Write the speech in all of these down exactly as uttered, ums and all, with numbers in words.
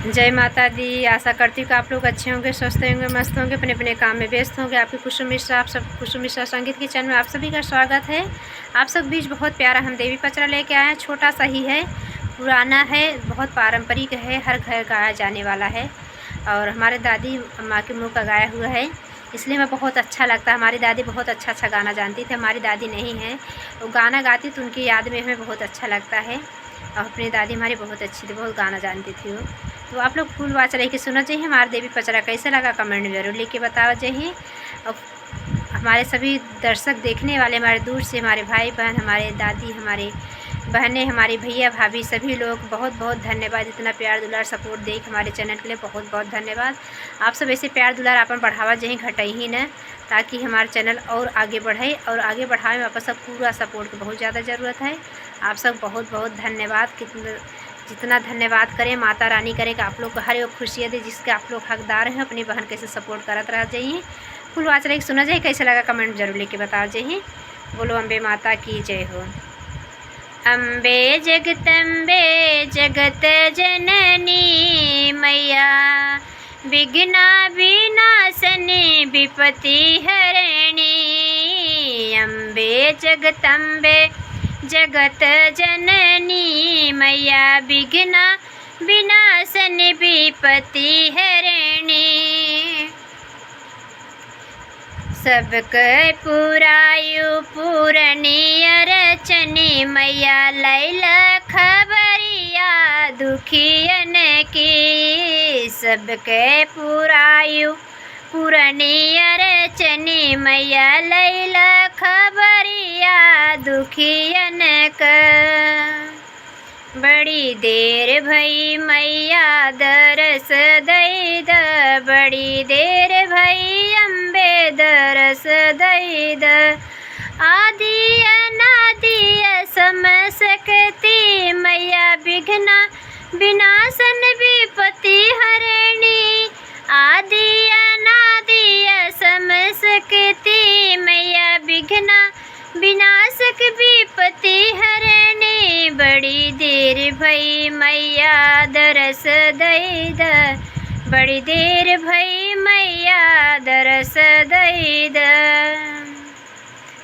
जय माता दी। आशा करती हूँ कि आप लोग अच्छे होंगे, स्वस्थ होंगे, मस्त होंगे, अपने अपने काम में व्यस्त होंगे। आपकी कुसुम मिश्रा, आप सब कुसुम मिश्रा संगीत के चैनल में आप सभी का स्वागत है। आप सब बीच बहुत प्यारा हम देवी पचरा लेके आए हैं। छोटा सा ही है, पुराना है, बहुत पारंपरिक है, हर घर गाया जाने वाला है। और हमारे दादी अम्मा के मुँह का गाया हुआ है, इसलिए हमें बहुत अच्छा लगता है। हमारी दादी बहुत अच्छा अच्छा गाना जानती थी। हमारी दादी नहीं है, वो गाना गाती तो उनकी याद में हमें बहुत अच्छा लगता है। और अपनी दादी हमारी बहुत अच्छी थी, बहुत गाना जानती थी वो। तो आप लोग फुल वॉच रह के सुना चाहिए हमारे देवी पचरा। कैसे लगा कमेंट में जरूर लिख के बताओ चाहिए। और हमारे सभी दर्शक देखने वाले, हमारे दूर से हमारे भाई बहन, हमारे दादी, हमारे बहनें, हमारे भैया भाभी, सभी लोग बहुत बहुत धन्यवाद। इतना प्यार दुलार सपोर्ट दे के हमारे चैनल के लिए बहुत बहुत धन्यवाद। आप सब ऐसे प्यार दुलार आपन बढ़ावा जहीं घटई ही न, ताकि हमार चैनल और आगे बढ़े। और आगे बढ़ावे में आप सब पूरा सपोर्ट के बहुत ज़्यादा ज़रूरत है। आप सब बहुत बहुत धन्यवाद। कितना, जितना धन्यवाद करें माता रानी करे कि आप लोग को हर एक खुशियाँ दे जिसके आप लोग हकदार हैं। अपनी बहन कैसे सपोर्ट करत रह जाइए। फुल वॉच रह के सुना जाए, कैसे लगा कमेंट में जरूर लिख के बताओ जाइए। बोलो अम्बे माता की जय हो। अम्बे जगदम्बे जगत जननी मैया, विघ्न विनाशनी विपत्ति हरणी। अम्बे जगदम्बे जगत जननी मैया, विघ्न विनाशनी विपत्ति हरणी। सबके पुरायु पूरणी अरचनी मैया, लैला खबरिया दुखियन की। सबके पुरायु पूरणी अरचनी मैया, लैला खबरिया दुखियन क। बड़ी देर भई मैया दरस दई द, बड़ी देर भई अम्बे दरस दई द। आदि अनादि असम शक्ति मैया, विघ्न विनाशन विपत्ति हरणी। आदि अनादि असम शक्ति मैया, विघ्न विनाशक विपत्ति हरणी। बड़ी देर भई मैया दरस दई द, बड़ी देर भई मैया दरस दई द।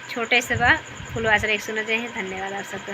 छोटे से बा, फुल वॉच रह के सुना जाए। धन्यवाद आप सबका।